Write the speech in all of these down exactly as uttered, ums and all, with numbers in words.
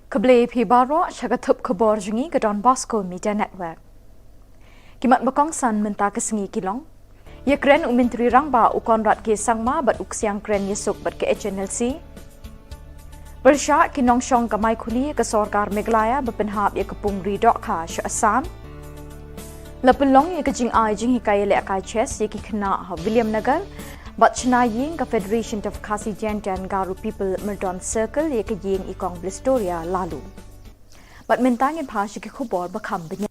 Khublei phi baroh sha ka thup khubor jong ngi ka Don Bosco Media Network. Ki mat ba kongsan mynta ka sngi ki long: Ïakren u Myntri Rangbah u Conrad K Sangma bad u Ksiang Kren Ïasuk bad ka H N L C. Pyrshah ki nongshong ka Maikhuli ka sorkar Meghalaya ba pynhap ïa ka pung ri dohkha sha Assam. La pynlong ïa ka jingai jinghikai ïalehkai chess ïa ki khynnah ha Williamnagar. Bad shna ïing ka Federation of Khasi Jaintia and Garo People Myrdon Circle ïa ka ïing i Kong Blistoria Laloo. Bad mynta ngin phai sha ki khubor ba kham bniah.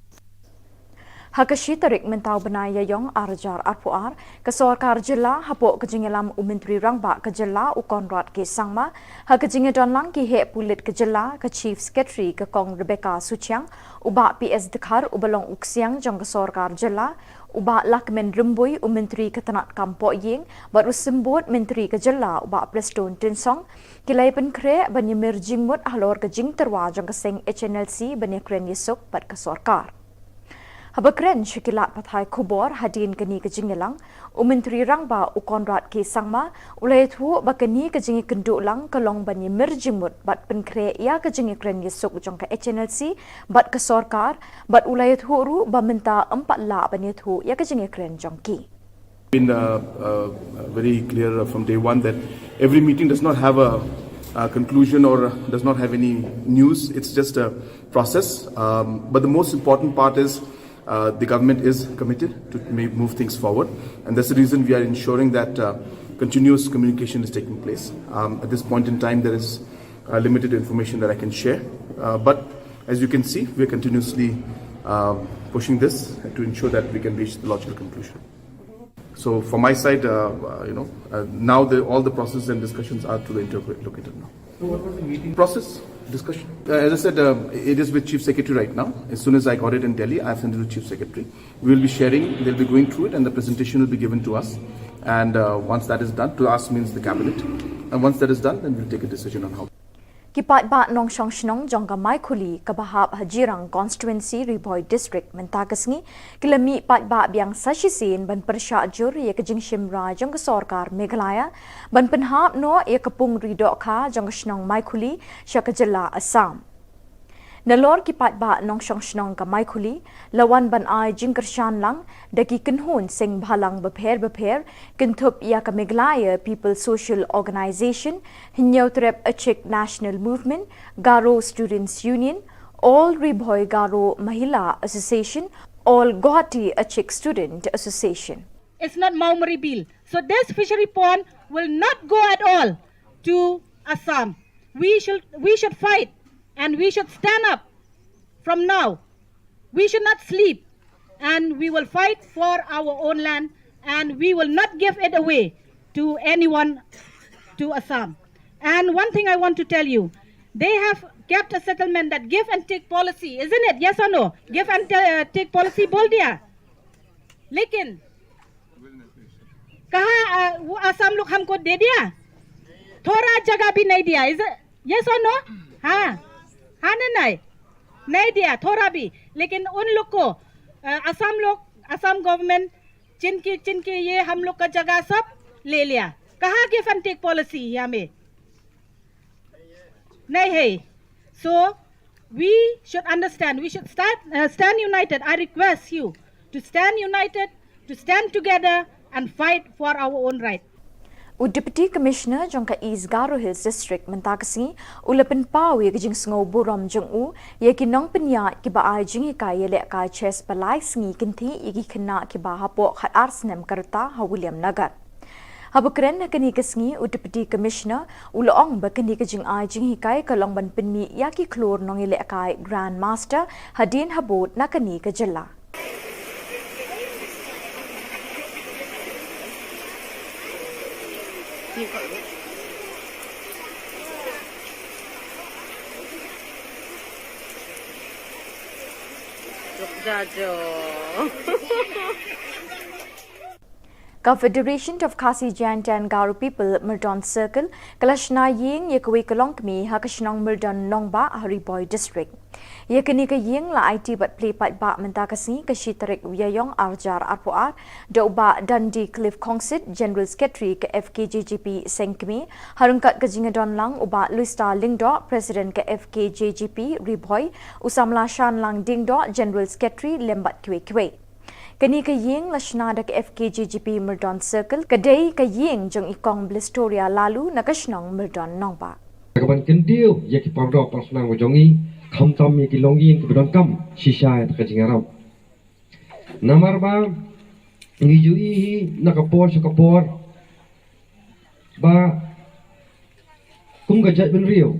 Ha ka shi tarik mynta u bnai Ïaïong ar hajar arphew ar, ka sorkar jylla hapoh ka jingïalam u Myntri Rangbah ka jylla u Conrad K Sangma, ha ka jingïadonlang ki heh pulit ka jylla, ka Chief Secretary ka Kong Rebecca Suchiang, u Bah P S Dkhar uba long u ksiang jong ka sorkar jylla, u Bah Lahkmen Rymbui u Myntri ka tnat kam pohïing, bad u Symbud Myntri ka jylla u Bah Prestone Tynsong, ki la ïapynkhreh ban ïamir jingmut halor ka jingtyrwa jong ka seng H N L C ban ïakren ïasuk bad ka sorkar. Haba kren sha ki lad pathai khubor hadien kane ka jingïalang, u Myntri Rangbah u Conrad K Sangma u la ïathuh ba kane ka jingïakynduh lang ka long ban ïamir jingmut bad pynkhreh ïa ka jingïakren ïasuk jong ka H N L C bad ka sorkar, bad u la ïathuh ruh ba mynta ym pat lah ban ïathuh ïa ka jingïakren jong ki. been uh, uh, very clear from day one that every meeting does not have a, a conclusion or does not have any news. It's just a process. Um, but the most important part is uh, the government is committed to ma- move things forward, and that's the reason we are ensuring that uh, continuous communication is taking place. Um, at this point in time, there is uh, limited information that I can share, uh, but as you can see, we are continuously uh, pushing this to ensure that we can reach the logical conclusion. So from my side, uh, uh, you know, uh, now the, all the processes and discussions are to the interlocutor now. So what was the meeting process? Discussion. Uh, as I said, uh, it is with Chief Secretary right now. As soon as I got it in Delhi, I sent it to Chief Secretary. We will be sharing, they'll be going through it, and the presentation will be given to us. And uh, once that is done, to us means the cabinet, and once that is done, then we'll take a decision on how. Ki paidbah nongshong shnong jong ka Maikhuli kaba hap ha Jirang Constituency, Ri Bhoi District mynta ka sngi ki la mih paidbah biang sa shisien ban pyrshah jur ïa ka jingshim rai jong ka sorkar Meghalaya ban pynhap noh ïa ka pung ri dohkha jong ka shnong Maikhuli sha ka jylla Assam. Nalor ki paidbah nongshong shnong ka Maikhuli la wan ban ai jingkyrshan lang da ki kynhun seng bhalang bapher bapher, kynthup ïa ka Meghalaya People Social Organization, Hynñiewtrep Achik National Movement, Garo Students Union, All Ri Bhoi Garo Mahila Association, All Guwahati Achik Student Association. It's not Maumari Bill. So this fishery pond will not go at all to Assam. We should, we should fight, and we should stand up from now. We should not sleep, and we will fight for our own land, and we will not give it away to anyone to Assam. And one thing I want to tell you, they have kept a settlement that give and take policy, isn't it? Yes or no? Give and uh, take policy bol diya. Lekin kaha uh, Assam lok hamko de diya. Thoda jaga bhi nahi diya, is it? Yes or no? Ha. Ha ne nahi? Nahi diya thoda bhi. Lekin un log ko, uh, Assam log, Assam government, jinki jinki ye hum log ka jaga sab le liya. Kaha give and take policy yahan mein? Nahi hai. So we should understand, we should start, uh, stand united. I request you to stand united, to stand together and fight for our own right. U Deputy Commissioner jong ka East Garo Hills District mynta ka sngi u la pynpaw ïa ka jingsngewburom jong u ïa ki nongpynïaid kiba ai jinghikai ïalehkai chess ba lai sngi kynthih ïa ki khynnah kiba hapoh khatar snem ka rta ha Williamnagar. Haba kren ha kane ka sngi u Deputy Commissioner u la ong ba kane ka jingai jinghikai ka long ban pynmih ïa ki khlur nongïalehkai Grandmaster hadien habud na kane ka jylla. Ka Federation of Khasi Jaintia and Garo People Myrdon Circle ka la shna ïing ïa kawei ka longkmie ha ka shnong Myrdon Nongbah ha Ri Bhoi District. Ïa kane ka ïing la aiti bad plie paidbah mynta ka sngi ka shi tarik Ïaïong arhajar arphew ar da u Bah Dundee Cliff Khongsit, General Secretary ka F K J G P Seng Kmie, ha ryngkat ka jingïadon lang u Bah Louis Star Lyngdoh, President ka F K J G P Ri Bhoi, u samla Shanlang Diengdoh, General Secretary lem bad kiwei kiwei. Kane ka ïing la shna da ka F K J G P Myrdon Circle, ka dei ka ïing jong i Kong Blistoria Laloo na ka shnong Myrdon Nongbah. Ka ban kyntiew ïa ki paralok parasnam ka jong ngi, khamtam ïa ki longïing kiba donkam shisha ïa ka jingïarap. Namar ba ngi ju ïohi na ka por sha ka por ba kum ka jaitbynriew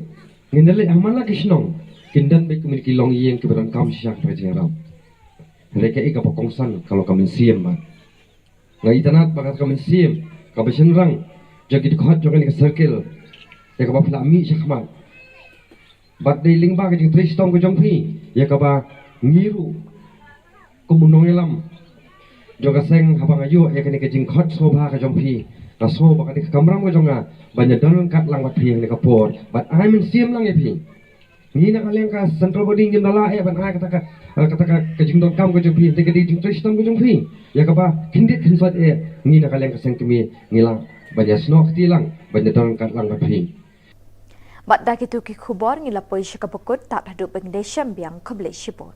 ngin da leit ha man la ki shnong, kin don beit kumne ki longïing kiba donkam shisha ka jingïarap. Hynrei kaei kaba kongsan ka long ka mynsiem ba nga itynnad ba kata ka mynsiem kaba shynrang jong ki dkhot jong kane ka circle ïa kaba phi la mih shakhmat. Bad dei lyngba ka jingtrei shitom ka jong phi ïa kaba ngi ruh kum u nongïalam jong ka seng, haba nga ïoh ïa kane ka jingkhot sngewbha ka jong phi, nga sngew ba kane ka kamram ka jong nga ban ïadon ryngkat lang bad phi ha kane ka por bad ai mynsiem lang ïa phi. Ngi na ka liang ka central body ngim da lah ïa ban ai kata ka, kata ka, ka jingdonkam ka jong phi, te ka dei jingtrei shitom ka jong phi ïa kaba khyndiat khynsoit ïa ngi na ka liang ka Seng Kmie, ngi lah ban ïasnoh kti lang ban ïadon ryngkat lang bad phi. Bad da kito ki khubor ngi la poi sha kaba kut, tad haduh ban ïashem biang, khublei shibun.